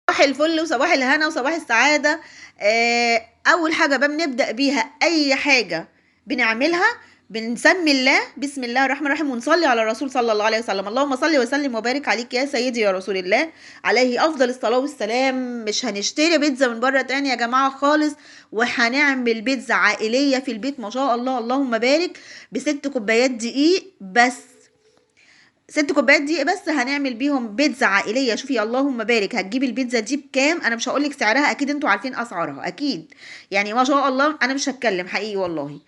صباح الفل وصباح الهنا وصباح السعادة. أول حاجة بقى بنبدأ بيها أي حاجة بنعملها بنسمي الله، بسم الله الرحمن الرحيم، ونصلي على الرسول صلى الله عليه وسلم. اللهم صل وسلم وبارك عليك يا سيدي يا رسول الله، عليه أفضل الصلاة والسلام. مش هنشتري بيتزا من بره تاني يا جماعة خالص، وهنعمل بيتزا عائلية في البيت ما شاء الله اللهم بارك، بست كوبايات دقيق بس. 6 كوبايات دقيق بس هنعمل بيهم بيتزا عائلية. شوفي اللهم بارك، هتجيبي البيتزا دي بكام؟ انا مش هقولك سعرها، اكيد انتوا عارفين اسعارها اكيد، يعني ما شاء الله انا مش هتكلم حقيقي والله.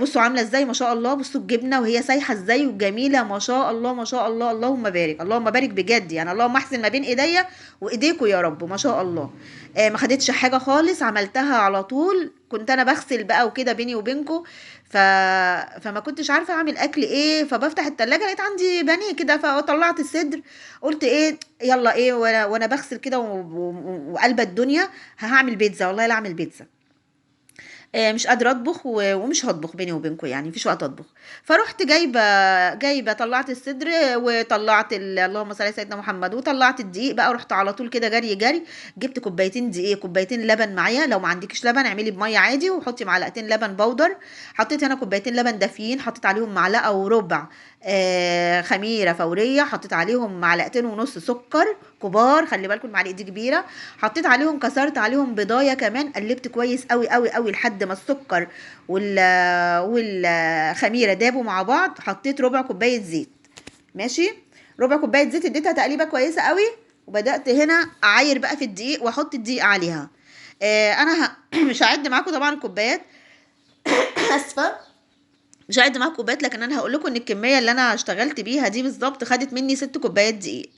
بصوا عامله ازاي ما شاء الله، بصوا الجبنة وهي سايحه ازاي وجميلة ما شاء الله ما شاء الله، اللهم بارك اللهم بارك بجد، يعني اللهم احسن ما بين ايديا وايديكم يا رب ما شاء الله. ما خدتش حاجة خالص، عملتها على طول. كنت انا بغسل بقى وكده بيني وبينكم، فما كنتش عارفه اعمل اكل ايه، فبفتح التلاجة لقيت عندي بانيه كده، فطلعت الصدر قلت ايه يلا ايه، وانا بغسل كده وقلبه الدنيا هعمل بيتزا، والله لا اعمل بيتزا. مش قادرة اطبخ ومش هطبخ بيني وبينكم، يعني مفيش وقت اطبخ. فروحت جايبه طلعت الصدر وطلعت اللهم صل على سيدنا محمد، وطلعت الدقيق بقى. رحت على طول كده جري جري، جبت كوبايتين دقيق كوبايتين لبن معايا، لو ما عندكيش لبن اعملي بميه عادي وحطي معلقتين لبن بودر. حطيت هنا كوبايتين لبن دافيين، حطيت عليهم معلقه وربع، خميره فورية، حطيت عليهم معلقتين ونص سكر كبار، خلي بالكم المعالق دي كبيرة. حطيت عليهم، كسرت عليهم بيضايه كمان، قلبت كويس قوي قوي قوي لحد ما السكر والخميره دابوا مع بعض. حطيت ربع كوباية زيت، ماشي، ربع كوباية زيت، اديتها تقليبه كويسة قوي. وبدات هنا اعاير بقى في الدقيق واحط الدقيق عليها. انا مش هعد معاكم طبعا الكوبايات، اسفه مش هعد معاكم كوبايات، لكن انا هقول لكم ان الكمية اللي انا اشتغلت بيها دي بالظبط خدت مني 6 كوبايات دقيق.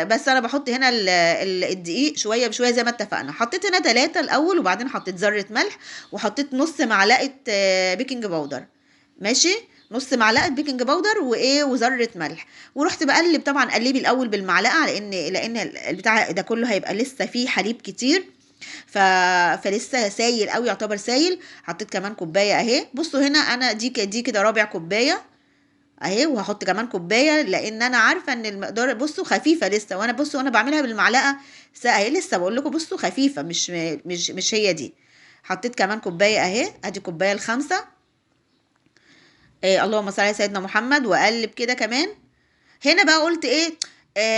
بس انا بحط هنا الدقيق شوية بشوية زي ما اتفقنا. حطيت هنا 3 الاول، وبعدين حطيت ذره ملح، وحطيت نص معلقه، baking powder، ماشي، نص معلقه baking powder وايه وذره ملح. ورحت بقلب، طبعا قلبي الاول بالمعلقه لان البتاع ده كله هيبقى لسه فيه حليب كتير، فلسه سايل قوي، يعتبر سايل. حطيت كمان كوباية اهي، بصوا هنا انا دي كده رابع كوباية اهي، وهحط كمان كوباية لان انا عارفه ان المقدار بصوا خفيفة لسه، وانا بصوا وانا بعملها بالمعلقه اهي لسه بقول لكم بصوا خفيفة، مش هي دي. حطيت كمان كوباية اهي، ادي كوباية الخامسة. اللهم صل على سيدنا محمد. واقلب كده كمان. هنا بقى قلت ايه،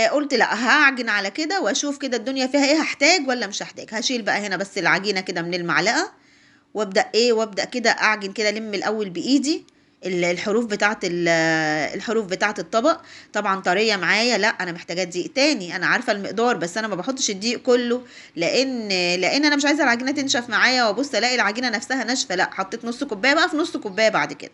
قلت لا هعجن على كده واشوف كده الدنيا فيها ايه، هحتاج ولا مش هحتاج. هشيل بقى هنا بس العجينة كده من المعلقة، وابدا ايه، وابدا كده اعجن كده، الم الاول بايدي الحروف بتاعت الحروف بتاعت الطبق. طبعا طرية معايا، لا انا محتاجه دقيق تاني، انا عارفه المقدار بس انا ما بحطش الدقيق كله لان انا مش عايزه العجينة تنشف معايا وابص الاقي العجينة نفسها ناشفة. لا حطيت نص كوباية بقى في نص كوباية. بعد كده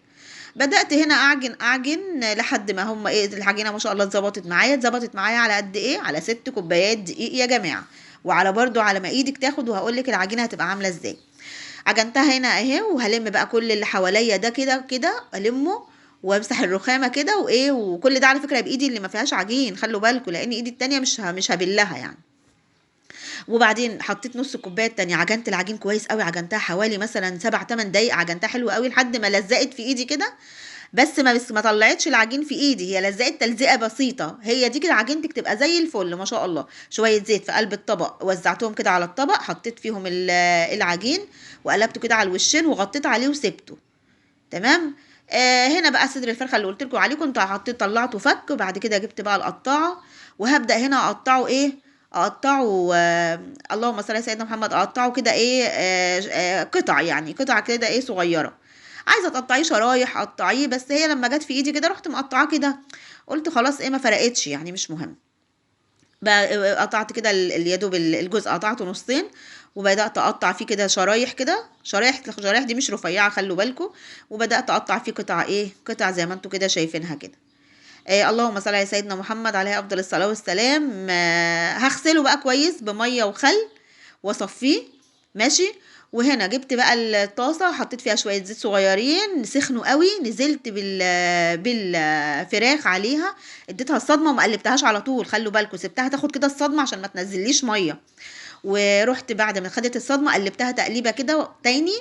بدات هنا اعجن لحد ما هم ايه، العجينة ما شاء الله اتظبطت معايا. اتظبطت معايا على قد ايه؟ على 6 كوبايات دقيق يا جماعة، وعلى برضو على ما ايدك تاخد، وهقول لك العجينة هتبقى عامله ازاي. عجنتها هنا اهي، وهلم بقى كل اللي حواليا ده كده كده المه، وامسح الرخامه كده وايه، وكل ده على فكرة بايدي اللي ما فيهاش عجين، خلوا بالكم لان ايدي التانية مش هبلها يعني. وبعدين حطيت نص كوباية التانية، عجنت العجين كويس قوي، عجنتها حوالي مثلا 7-8 دقايق، عجنتها حلو قوي لحد ما لزقت في ايدي كده، بس ما طلعتش العجين في ايدي، هي لزقت تلزيقه بسيطة. هي دي كده عجينتك تبقى زي الفل ما شاء الله. شوية زيت في قلب الطبق وزعتهم كده على الطبق، حطيت فيهم العجين وقلبته كده على الوشين وغطيت عليه وسبته. تمام. هنا بقى صدر الفرخه اللي قلت لكم عليه كنت حطيت طلعته فك، وبعد كده جبت بقى القطاعه وهبدا هنا اقطعه ايه، اقطعه، اللهم صل على سيدنا محمد، اقطعه كده ايه، قطع، يعني قطع كده ايه صغيرة. عايزه تقطعيه شرايح قطعية، بس هي لما جت في ايدي كده رحت مقطعاه كده، قلت خلاص ايه ما فرقتش يعني مش مهم. بقى قطعت كده يا دوب الجزء قطعته نصين، وبدات اقطع فيه كده شرايح كده، شرايح، الشرايح دي مش رفيعة خلوا بالكم، وبدات اقطع فيه قطع ايه، قطع زي ما انتوا كده شايفينها كده. اللهم صل على سيدنا محمد عليه افضل الصلاة والسلام. هغسله بقى كويس بميه وخل واصفيه، ماشي. وهنا جبت بقى الطاسه حطيت فيها شوية زيت صغيرين سخنوا قوي، نزلت بالفراخ عليها، اديتها الصدمة وما قلبتهاش على طول، خلوا بالكم سبتها تاخد كده الصدمة عشان ما تنزليش مية. ورحت بعد ما خدت الصدمة قلبتها تقليبه كده تاني،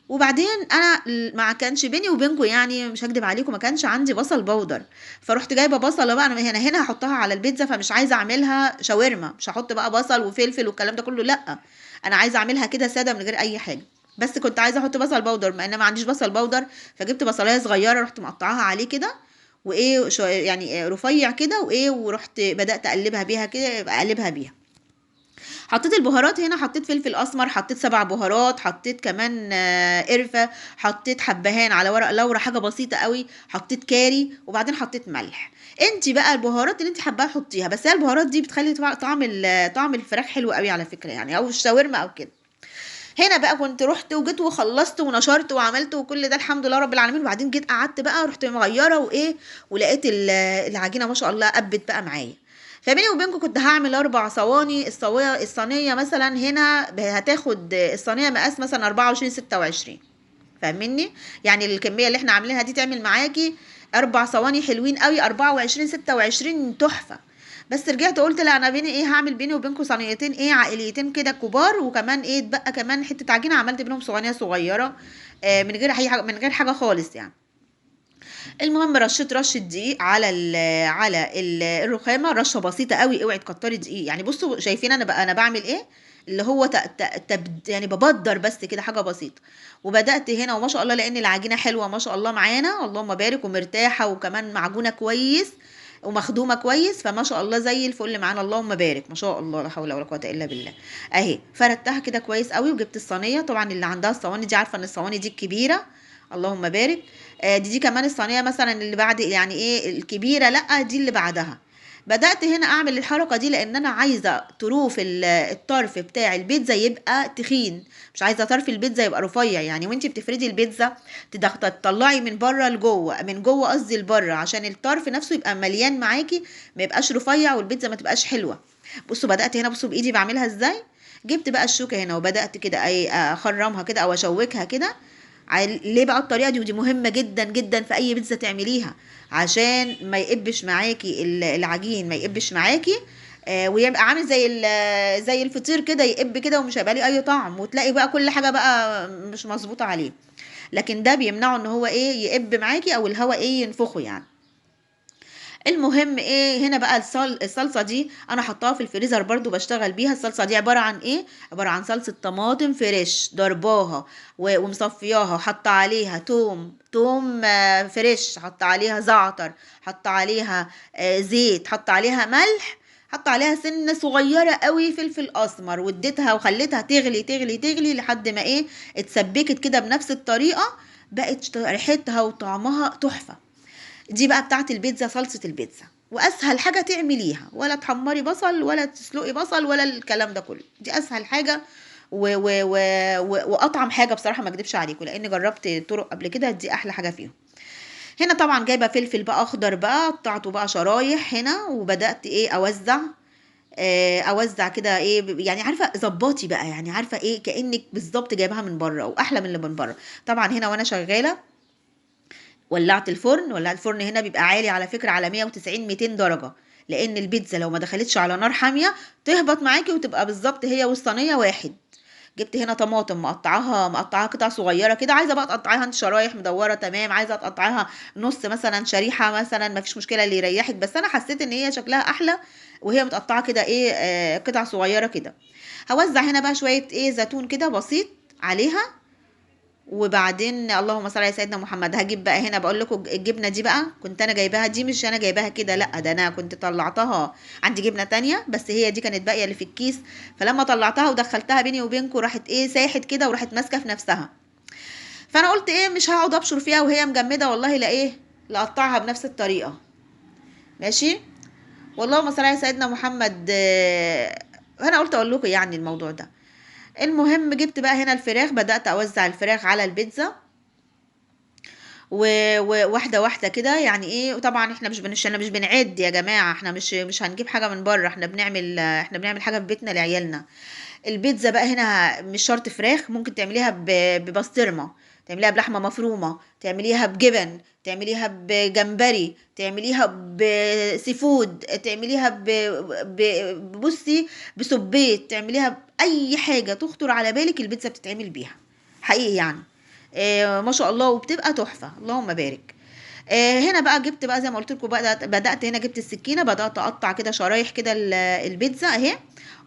وبعدين انا ما كانش بيني وبينكم يعني مش هكدب عليكم، ما كانش عندي بصل بودر، فرحت جايبه بصله بقى. انا هنا هحطها على البيتزا، فمش عايزه اعملها شاورما، مش هحط بقى بصل وفلفل والكلام ده كله، لا انا عايزه اعملها كده ساده من غير اي حاجة. بس كنت عايزه احط بصل بودر، ما انا ما عنديش بصل بودر، فجبت بصلايه صغيرة رحت مقطعاها عليه كده، وايه يعني رفيع كده، وايه ورحت بدات اقلبها بيها كده، اقلبها بيها. حطيت البهارات هنا، حطيت فلفل اسمر، حطيت 7 بهارات، حطيت كمان قرفه، حطيت حبهان على ورق لورا، حاجة بسيطة قوي، حطيت كاري، وبعدين حطيت ملح. انت بقى البهارات اللي انت حباها حطيها، بس هي البهارات دي بتخلي طعم الفراخ حلو قوي على فكرة يعني، او الشاورما او كده. هنا بقى كنت رحت وجيت وخلصت ونشرت وعملت وكل ده الحمد لله رب العالمين. وبعدين جيت قعدت بقى، رحت مغيرة وايه، ولقيت العجينة ما شاء الله قبت بقى معايا. فبيني وبينكم كنت هعمل 4 صواني. الصينية مثلا هنا هتاخد الصينية مقاس مثلا 24 26، فاهميني؟ يعني الكمية اللي احنا عاملينها دي تعمل معاكي 4 صواني حلوين قوي، 24 26 تحفة. بس رجعت قلت لا، انا بيني ايه، هعمل بيني وبينكم صينيتين ايه عائليتين كده كبار، وكمان ايه اتبقى كمان حتة عجينة عملت بينهم صوانية صغيرة، من غير اي حاجة، من غير حاجة خالص يعني. المهم رشيت رشة دقيق على الرخامة، رشة بسيطة قوي، اوعي تكتري دقيق يعني. بصوا شايفين انا بقى انا بعمل ايه، اللي هو يعني ببدر بس كده حاجة بسيطة. وبدأت هنا وما شاء الله، لأن العجينة حلوة ما شاء الله معانا اللهم بارك، ومرتاحة، وكمان معجونة كويس ومخدومة كويس، فما شاء الله زي الفل معانا اللهم بارك ما شاء الله، لا حول ولا قوة إلا بالله. أهي فردتها كده كويس قوي، وجبت الصينية. طبعا اللي عندها الصواني دي عارفة إن الصواني دي الكبيرة اللهم بارك، دي كمان الصينية مثلا اللي بعد يعني إيه الكبيرة، لأ دي اللي بعدها. بدأت هنا أعمل الحركة دي لأن أنا عايزة طروف الطرف بتاع البيتزا يبقى تخين، مش عايزة طرف البيتزا يبقى رفيع يعني. وانتي بتفردي البيتزا تطلعي من بره لجوه، من جوه قصدي لبره، عشان الطرف نفسه يبقى مليان معاكي، ما يبقاش رفيع والبيتزا ما تبقاش حلوة. بصوا بدأت هنا، بصوا بإيدي بعملها إزاي. جبت بقى الشوكة هنا وبدأت كده أخرمها كده أو أشوكها كده. ليه بقى الطريقة دي؟ ودي مهمة جدا جدا في أي بيتزا تعمليها، عشان ما يقبش معاكي العجين، ما يقبش معاكي، ويبقى عامل زي الفطير كده، يقب كده ومش هيبقى ليه أي طعم، وتلاقي بقى كل حاجة بقى مش مظبوطة عليه. لكن ده بيمنعه إن هو إيه يقب معاكي، أو الهواء إيه ينفخه يعني. المهم ايه هنا بقى الصلصه دي انا حطاها في الفريزر برضو بشتغل بيها. الصلصه دي عبارة عن ايه؟ عبارة عن صلصه طماطم fresh ضرباها ومصفياها، وحاطه عليها توم fresh، حاطه عليها زعتر، حاطه عليها زيت، حاطه عليها ملح، حاطه عليها سنة صغيرة قوي فلفل اسمر، واديتها وخليتها تغلي تغلي تغلي لحد ما ايه اتسبكت كده بنفس الطريقة، بقت ريحتها وطعمها تحفة. دي بقى بتاعت البيتزا، صلصة البيتزا، وأسهل حاجة تعمليها، ولا تحمري بصل ولا تسلقي بصل ولا الكلام ده كله، دي أسهل حاجة وأطعم حاجة بصراحة، ما أكدبش عليكم لأن جربت طرق قبل كده، دي أحلى حاجة فيهم. هنا طبعا جايبة فلفل بقى أخضر بقى، قطعته بقى شرايح هنا، وبدأت إيه أوزع كده إيه، يعني عارفة ظباطي بقى، يعني عارفة إيه كأنك بالظبط جايباها من بره وأحلى من اللي من بره. طبعا هنا وأنا شغالة ولعت الفرن، ولعت الفرن هنا بيبقى عالي على فكرة، على 190 200 درجة، لأن البيتزا لو ما دخلتش على نار حامية تهبط معاكي وتبقى بالظبط هي والصينية واحد. جبت هنا طماطم مقطعاها قطع صغيرة كده، عايزة بقى تقطعيها انت شرايح مدورة تمام، عايزة تقطعيها نص مثلا شريحة مثلا، ما فيش مشكلة اللي يريحك، بس أنا حسيت إن هي شكلها أحلى وهي متقطعة كده إيه، قطع صغيرة كده. هوزع هنا بقى شوية إيه زيتون كده بسيط عليها، وبعدين اللهم صل على سيدنا محمد. هجيب بقى هنا بقول لكم الجبنة دي بقى كنت أنا جايباها، دي مش أنا جايباها كده، لأ ده أنا كنت طلعتها، عندي جبنة تانية بس هي دي كانت باقية اللي في الكيس، فلما طلعتها ودخلتها بيني وبينكم راحت إيه ساحت كده وراحت ماسكة في نفسها، فأنا قلت إيه مش هقعد أبشر فيها وهي مجمدة، والله لا إيه لأقطعها بنفس الطريقة. ماشي، واللهم صل على سيدنا محمد. أنا قلت أقول لكم يعني الموضوع ده. المهم جبت بقى هنا الفراخ، بدأت أوزع الفراخ على البيتزا وواحدة واحدة كده يعني إيه. وطبعا إحنا مش بنعد يا جماعة، إحنا مش هنجيب حاجة من بره، إحنا بنعمل حاجة في بيتنا لعيالنا. البيتزا بقى هنا مش شرط فراخ، ممكن تعمليها ببسطرمة، تعمليها بلحمة مفرومة، تعمليها بجبن، تعمليها بجمبري، تعمليها ب seafood، تعمليها بصي بسبيت، تعمليها بأي حاجة تخطر على بالك البيتزا بتتعمل بيها حقيقي يعني. ما شاء الله، وبتبقى تحفة اللهم بارك. هنا بقى جبت بقى زي ما قلت لكم، بدات هنا جبت السكينة، بدات اقطع كده شرايح كده البيتزا اهي،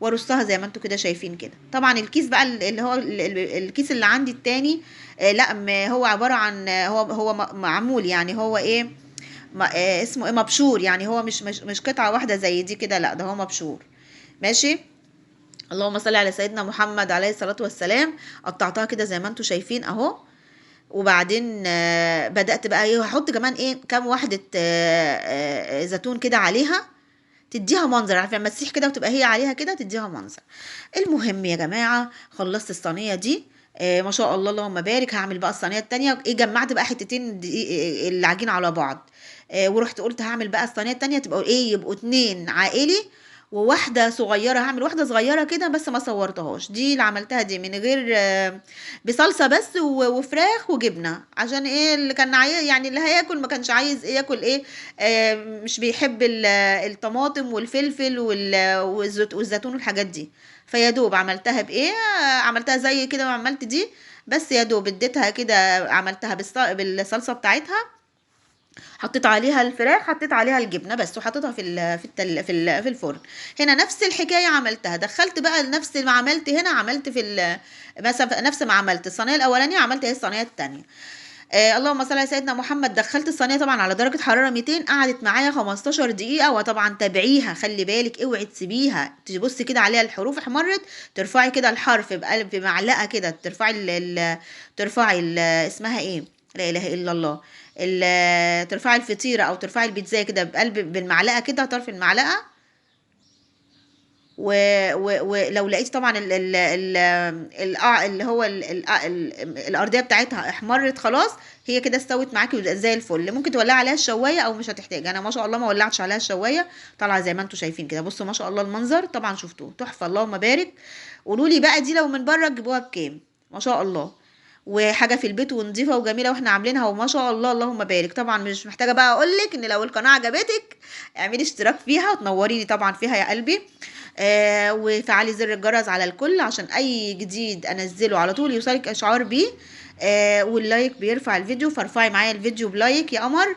وارصها زي ما انتم كده شايفين كده. طبعا الكيس بقى اللي هو الكيس اللي عندي التاني، لا هو عبارة عن هو معمول يعني، هو ايه اسمه ايه، مبشور يعني، هو مش قطعه واحدة زي دي كده، لا ده هو مبشور. ماشي، اللهم صل على سيدنا محمد عليه الصلاة والسلام. قطعتها كده زي ما انتم شايفين اهو. وبعدين بدأت بقى ايه، هحط كمان ايه كام واحدة زيتون كده عليها، تديها منظر، عارفه لما تسيح كده وتبقى هي عليها كده تديها منظر. المهم يا جماعة خلصت الصينية دي، ما شاء الله اللهم بارك. هعمل بقى الصينية التانية ايه، جمعت بقى حتتين العجين على بعض، ورحت قلت هعمل بقى الصينية التانية تبقى ايه، يبقوا 2 عائلي وواحدة صغيرة، هعمل واحدة صغيرة كده بس ما صورتهاش، دي اللي عملتها دي من غير بصلصة بس وفراخ وجبنة، عشان ايه اللي كان عايز يعني اللي هياكل ما كانش عايز ايه ياكل ايه، مش بيحب الطماطم والفلفل والزيتون والحاجات دي. فيا دوب عملتها بايه، عملتها زي كده ما عملت دي، بس يا دوب اديتها كده، عملتها بالصلصة بتاعتها، حطيت عليها الفراخ، حطيت عليها الجبنة بس، وحطيتها في الفرن. هنا نفس الحكاية عملتها، دخلت بقى نفس ما عملت هنا، عملت في مثلا نفس ما عملت الصينية الاولانية عملت هي الصينية الثانية. اللهم صل على سيدنا محمد. دخلت الصينية طبعا على درجه حرارة 200، قعدت معايا 15 دقيقة، وطبعا تابعيها، خلي بالك اوعي تسيبيها، تبصي كده عليها الحروف احمرت، ترفعي كده الحرف بقلب بمعلقه كده، ترفعي ترفعي اسمها ايه، لا اله الا الله، ترفعي الفطيره او ترفعي البيتزا كده بقلب بالمعلقه كده، طرف المعلقة. ولو لقيتي طبعا اللي هو الارضية بتاعتها احمرت خلاص، هي كده استوت معاكي وبقت زي الفل. ممكن تولعي عليها الشوايه او مش هتحتاج، انا ما شاء الله ما ولعتش عليها الشوايه، طالعه زي ما انتم شايفين كده. بصوا ما شاء الله المنظر طبعا شفتوه تحفة اللهم بارك. قولوا لي بقى دي لو من بره تجيبوها بكام؟ ما شاء الله، وحاجه في البيت ونظيفه وجميلة واحنا عاملينها وما شاء الله اللهم بارك. طبعا مش محتاجه بقى اقولك ان لو القناة عجبتك اعملي اشتراك فيها وتنوريني طبعا فيها يا قلبي، وفعلي زر الجرس على الكل عشان اي جديد انزله على طول يوصلك اشعار بيه، وال like بيرفع الفيديو، فارفعي معايا الفيديو ب like يا قمر.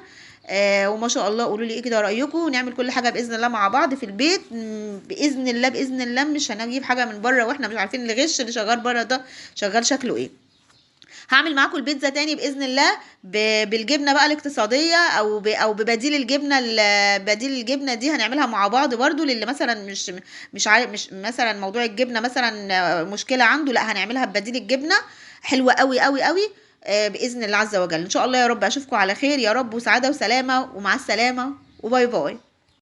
وما شاء الله قولوا لي ايه كده رايكم، ونعمل كل حاجة باذن الله مع بعض في البيت باذن الله. باذن الله مش هنجيب حاجة من بره واحنا مش عارفين الغش اللي شغال بره ده شغال شكله ايه. هعمل معاكم البيتزا تاني باذن الله بالجبنه بقى الاقتصادية، او ببديل الجبنة بديل الجبنة دي هنعملها مع بعض برضو، للي مثلا مش عارف، مش مثلا موضوع الجبنة مثلا مشكلة عنده، لا هنعملها ببديل الجبنة، حلوة قوي قوي قوي، باذن الله عز وجل. ان شاء الله يا رب اشوفكم على خير يا رب، وسعادة وسلامه، ومع السلامة، وباي باي.